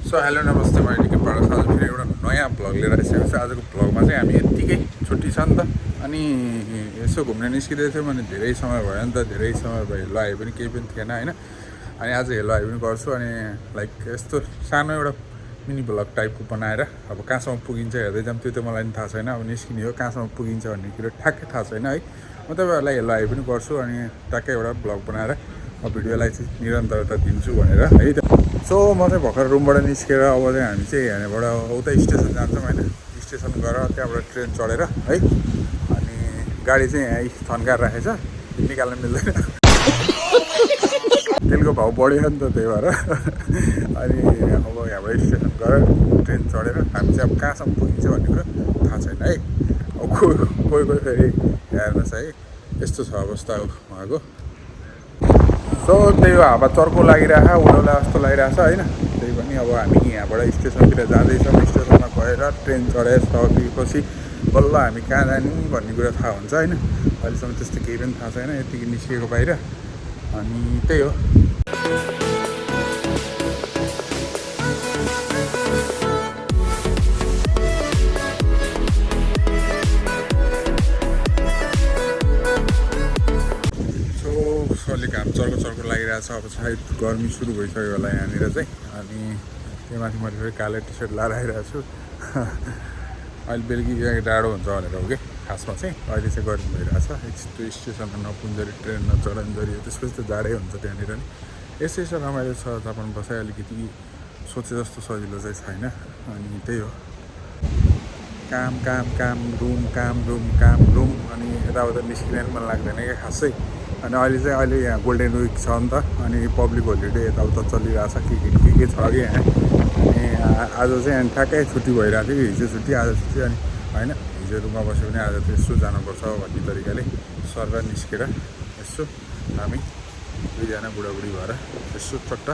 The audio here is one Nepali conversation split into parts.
सो हेलो नमस्ते मैले के पाडा आज फेरि एउटा नयाँ भ्लग लिएर आइसकेको छु। आजको भ्लगमा चाहिँ हामी यत्तिकै छुट्टी छ नि त, अनि यसो घुम्न निस्किँदै थियौँ। अनि धेरै समय भयो नि त, धेरै समय भयो, हेलो आए पनि केही पनि थिएन होइन। अनि आज हेलो आए पनि गर्छु, अनि लाइक यस्तो सानो एउटा मिनी भ्लग टाइपको बनाएर अब कहाँसम्म पुगिन्छ हेर्दै जाऊँ। त्यो त मलाई पनि थाहा छैन, अब निस्किने हो, कहाँसम्म पुगिन्छ भन्ने कुरो ठ्याक्कै थाहा छैन है। म तपाईँहरूलाई हेलो आए पनि गर्छु, अनि ट्याक्कै एउटा भ्लग बनाएर भिडियोलाई चाहिँ निरन्तरता दिन्छु भनेर है त। सो म चाहिँ भर्खर रुमबाट निस्केर अब चाहिँ हामी चाहिँ यहाँबाट उता स्टेसन जान्छौँ होइन। स्टेसन गएर त्यहाँबाट ट्रेन चढेर है, अनि गाडी चाहिँ यहाँ थन्काएर राखेछ, निकाल्न मिल्दैन, तेलको भाउ बढ्यो नि त, त्यही भएर अनि अब यहाँबाट स्टेसन गएर ट्रेन चढेर हामी चाहिँ अब कहाँसम्म पुगिन्छ भन्ने कुरो थाहा छैन है। अब कोही फेरि हेर्नुहोस् है, यस्तो छ अवस्था उहाँको। सो त्यही हो, हावा चर्को लागिरहेछ, उडौला जस्तो लागिरहेछ होइन। त्यही पनि अब हामी यहाँबाट स्टेसनतिर जाँदैछौँ। स्टेसनमा गएर ट्रेन चढेपछि बल्ल हामी कहाँ जाने भन्ने कुरा थाहा हुन्छ होइन। अहिलेसम्म त्यस्तो केही पनि थाहा छैन, यतिकै निस्किएको बाहिर, अनि त्यही हो। अलिक घाम चर्को लागिरहेछ। अब सायद गर्मी सुरु भइसक्यो होला यहाँनिर चाहिँ, अनि त्यही माथि मैले फेरि कालो टी सर्ट लाएर आइरहेको छु। अहिले बेलुकी डाँडो हुन्छ भनेर हो कि खासमा चाहिँ, अहिले चाहिँ गर्मी भइरहेछ। त्यो स्टेसनमा नपुन्जरी, ट्रेन नचढन्जरी, त्यसपछि त जाडै हुन्छ त्यहाँनिर नि। यसो रमाइलो छ, जापान बसाइ अलिकति सोचे जस्तो सजिलो चाहिँ छैन, अनि त्यही हो। काम रुम, अनि यताउता निस्किने मन लाग्दैन क्या खासै। अनि अहिले यहाँ गोल्डन विक छ नि त, अनि पब्लिक होलिडे यताउता चलिरहेछ, के छ कि यहाँ। अनि आज चाहिँ अनि ठ्याक्कै छुट्टी भइरहेको थियो कि, हिजो छुट्टी आज छुट्टी, अनि होइन हिजो रुममा बस्यो भने आज त यसो जानुपर्छ भन्ने तरिकाले सर निस्केर यसो हामी दुईजना बुढाबुढी भएर यसो चट्ट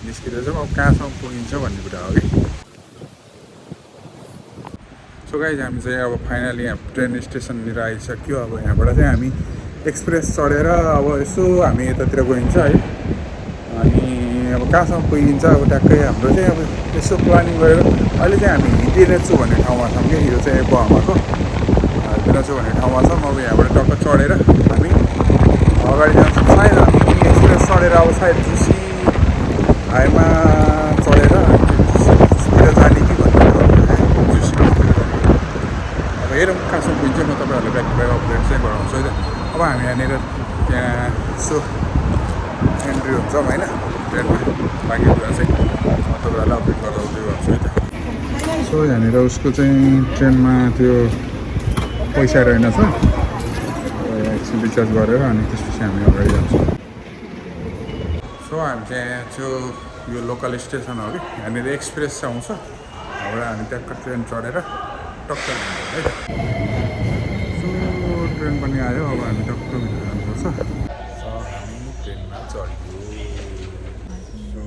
निस्किँदैछौँ। अब कहाँसम्म पुगिन्छ भन्ने कुरा हो कि। सो गाइज हामी चाहिँ अब फाइनली यहाँ ट्रेन स्टेसननिर आइसक्यो। अब यहाँबाट चाहिँ हामी एक्सप्रेस चढेर अब यसो हामी यतातिर गइन्छ है, अनि अब कहाँसम्म पुगिन्छ अब ट्याक्कै हाम्रो चाहिँ अब यसो प्लानिङ गरेर अहिले चाहिँ हामी हिँडिरहेछु भन्ने ठाउँमा छौँ कि, यो चाहिँ बहमाको हिँडिरहेछु भन्ने ठाउँमा छौँ। अब यहाँबाट टक्क चढेर हामी अगाडि जान्छौँ। सायद हामी एक्सप्रेस चढेर अब सायद जुसी हाईमा चढेर जुसीतिर जाने कि भन्ने जुसी अब हेरौँ कहाँसम्म पुगिन्छ। म तपाईँहरूलाई ब्याक ब्याक अपडेट चाहिँ गराउँछु है त। अब हामी यहाँनिर त्यहाँ यसो एन्ट्री हुन्छौँ होइन ट्रेनमा, बाँकी कुरा चाहिँ म तपाईँहरूलाई अपडेट गराउँदै गर्छु है त। सो यहाँनिर उसको चाहिँ ट्रेनमा त्यो पैसा रहेनछ, एकछिन रिचार्ज गरेर अनि त्यसपछि हामी अगाडि जान्छौँ। सो हामी चाहिँ यहाँ त्यो यो लोकल स्टेसन हो कि, यहाँनिर एक्सप्रेस चाहिँ आउँछ, यहाँबाट हामी ट्याक्क ट्रेन चढेर टक्क है त। ट्रेन पनि आयो, अब हामी टक्क भित्र जानुपर्छ। सो हामी ट्रेनमा चढ्यो। सो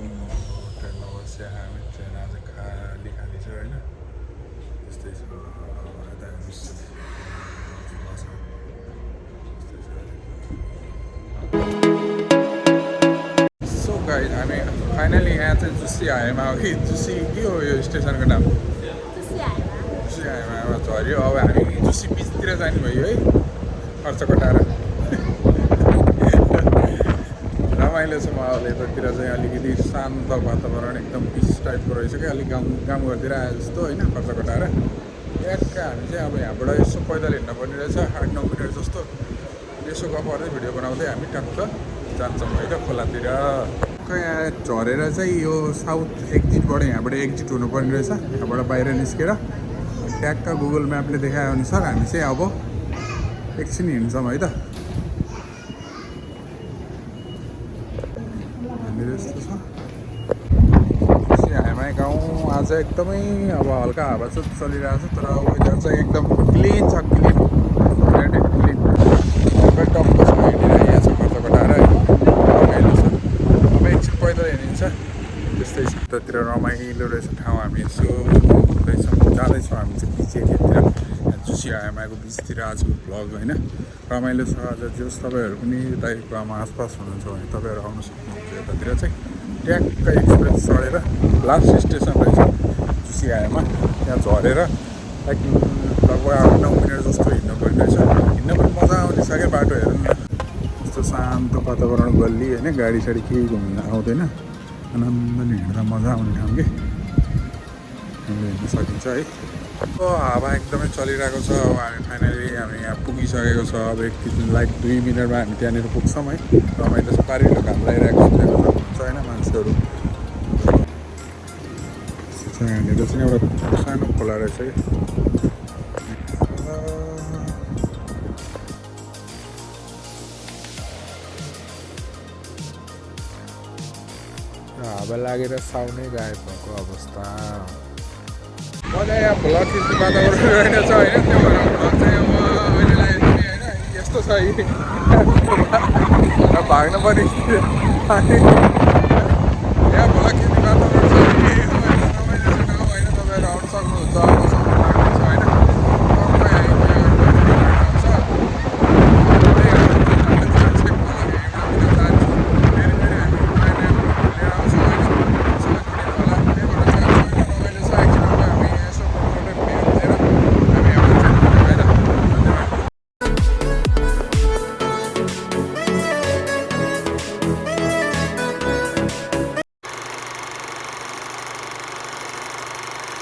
ट्रेनमा बस्यो हामी, ट्रेन आज खाली छ होइन, त्यस्तै छ। सो गाइज हामी फाइनली यहाँ चाहिँ जुसी हाईमा हो कि, जुसी के हो यो स्टेसनको नाम? जुसी हाईमा झऱ्यो। अब हामी जुसी बिचतिर जाने भयो है, खर्च कटाएर। रमाइलो छ। मलाई यतातिर चाहिँ अलिकति शान्त वातावरण, एकदम पिस टाइपको रहेछ क्या, अलिक काम गर्दै आए जस्तो होइन, खर्च कटाएर। ट्याक्क हामी चाहिँ अब यहाँबाट यसो पैदल हिँड्न पर्ने रहेछ, 8-9 मिनट जस्तो। यसो गफ गर्दै भिडियो बनाउँदै हामी टक्क जान्छौँ है त खोलातिर। यहाँ झरेर चाहिँ यो साउथ एक्जिटबाट यहाँबाट एक्जिट हुनुपर्ने रहेछ, यहाँबाट बाहिर निस्केर ट्याक्क गुगल म्यापले देखाए अनुसार हामी चाहिँ अब एकछिन हिँड्छौँ है त। यहाँनिर यस्तो छ हाईमा गाउँ। आज एकदमै अब हल्का हावा चाहिँ चलिरहेको छ, तर वेदर चाहिँ एकदम क्लिन छ, क्लिन टक्क छ, हिँडिरहेको छ खर्च कटाएर रमाइलो छ। अब एकछिन पैदल हिँडिन्छ, त्यस्तै छ। यतातिर रमाइलो रहेछ ठाउँ, हामी यसो जाँदैछौँ हामी चाहिँ बिच एरियातिर, जुसी हाईमाको बिचतिर आजको भ्लग होइन। रमाइलो छ आज। जस तपाईँहरू पनि यता आसपास हुनुहुन्छ भने तपाईँहरू आउनु सक्नुहुन्छ यतातिर चाहिँ। ट्याक्क एक्सप्रेस चढेर लास्ट स्टेसन रहेछ जुसियामा, त्यहाँ झरेर लगभग 9 मिनट जस्तो हिँड्नुपर्ने रहेछ। हिँड्न पनि मजा आउने छ क्या, बाटो हेर्नु न, यस्तो शान्त वातावरण, गल्ली होइन, गाडी साडी केही घुम्न आउँदैन, आनन्दले हिँड्दा मजा आउने ठाउँ कि हेर्न सकिन्छ है। हावा एकदमै चलिरहेको छ। अब हामी यहाँ पुगिसकेको छ। अब लाइक 2 मिनटमा हामी त्यहाँनिर पुग्छौँ है। रमाइलो छ, पारिलो घाम लगाइरहेको छ होइन मान्छेहरू। यहाँनिर चाहिँ एउटा सानो खोला रहेछ कि, हावा लागेर साउनै गायब भएको अवस्था। मजा यहाँ भ्लग खिच्ने वातावरण रहेनछ होइन, त्यो भएर भ्लग चाहिँ अब अहिलेलाई होइन यस्तो छ भाग्नु पर्ने